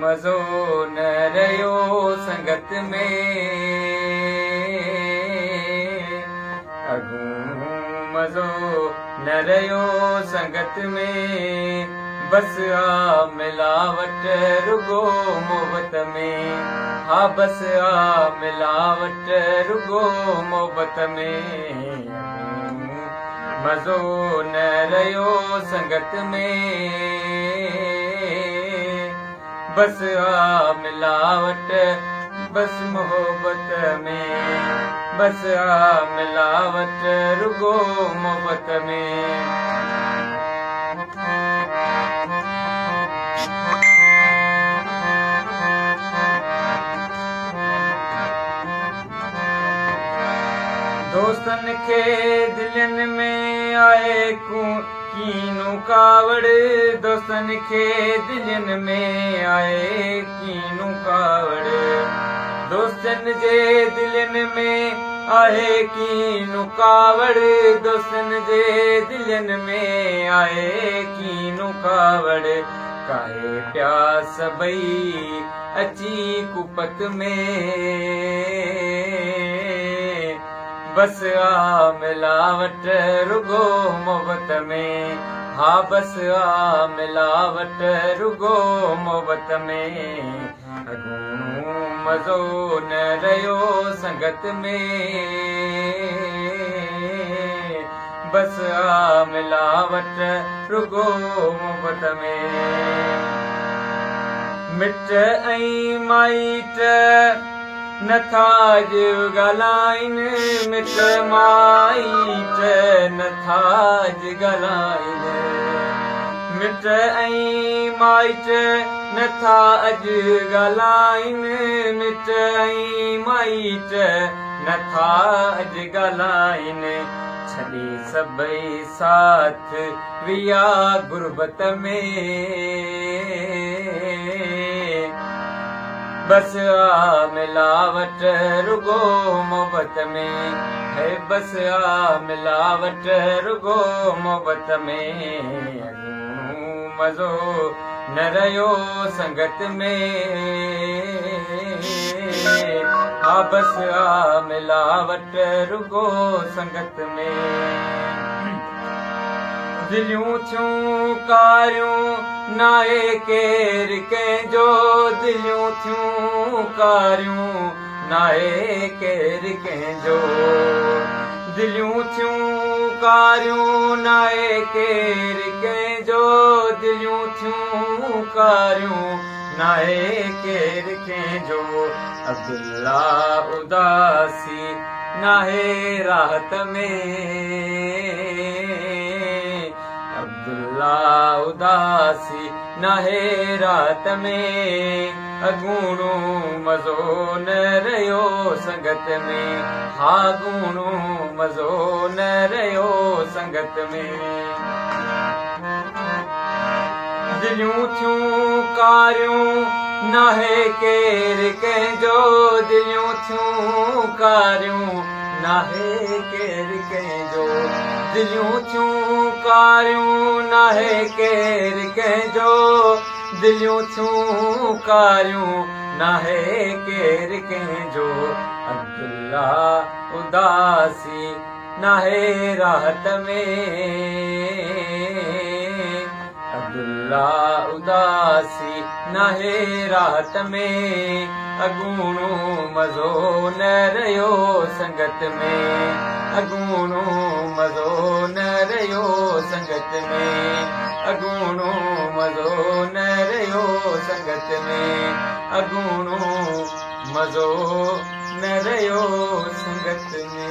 مزو نه رهيو سنگت ۾. اڳوڻو مزو نه رهيو سنگت ۾. بس آ ملاوٽ رڳو محبت ۾. ها بس آ ملاوٽ رڳو محبت ۾. اڳوڻو مزو نه رهيو سنگت ۾. بس آ ملاوٽ بس محبت ۾. بس آ ملاوٽ رڳو محبت ۾. دوستن کي دلين ۾ آهي ڪينو ڪاوڙ. دوستن کي دلين ۾ آهي ڪينو ڪاوڙ. دوستن جي دلين ۾ آهي ڪينو ڪاوڙ. دوستن جي دلين ۾ آهي ڪينو ڪاوڙ. ڪاهي پيا سڀئي اچي ڪوپت ۾. بس آ ملاوٽ رڳو محبت ۾. ها بس آ ملاوٽ رڳو محبت ۾. اڳوڻو مزو نه رهيو سنگت ۾. بس آ ملاوٽ رڳو محبت ۾. مٽ ۽ مائٽ نٿا اڄ ڳالهائين. مٽ مائٽ نٿا اڄ ڳالهائين. مٽ ۽ مائٽ نٿا اڄ ڳالهائين. مٽ ۽ مائٽ نٿا اڄ ڳالهائين. ڇڏي سڀئي ساٿ ويا غربت ۾. بس آ ملاوٽ رڳو محبت ۾. هي بس آ ملاوٽ رڳو محبت ۾. اڳوڻو مزو نه رهيو سنگت ۾. ها بس آ ملاوٽ رڳو سنگت ۾. دليون ٿيون ڪاريون ناهي ڪير ڪنهن جو. دليون ٿيون ڪاريون ناهي ڪير ڪنهن جو. دليون ٿيون ڪاريون ناهي ڪير ڪنهن جو. دليون ٿيون ڪاريون ناهي ڪير ڪنهن جو. عبدالله اداسي ناهي راحت ۾. عبدالله اداسي ناهي راحت ۾. اڳوڻو مزو نه رهيو سنگت ۾. ها اڳوڻو مزو نه رهيو سنگت ۾. دليون ٿيون ڪاريون ناهي ڪير ڪنهن جو. دليون ٿيون ڪاريون ناهي ڪير ڪنهن جو. دليون ٿيون ڪاريون ناهي ڪير ڪنهن جو. دليون ٿيون ڪاريون ناهي ڪير ڪنهن جو. عبدالله اداسي ناهي راحت ۾. عبدالله اداسي ناهي راحت ۾. اڳوڻو مزو نه رهيو سنگت ۾. اڳوڻو مزو نه رهيو سنگت ۾. اڳوڻو مزو نه رهيو سنگت ۾. اڳوڻو مزو نه رهيو سنگت ۾.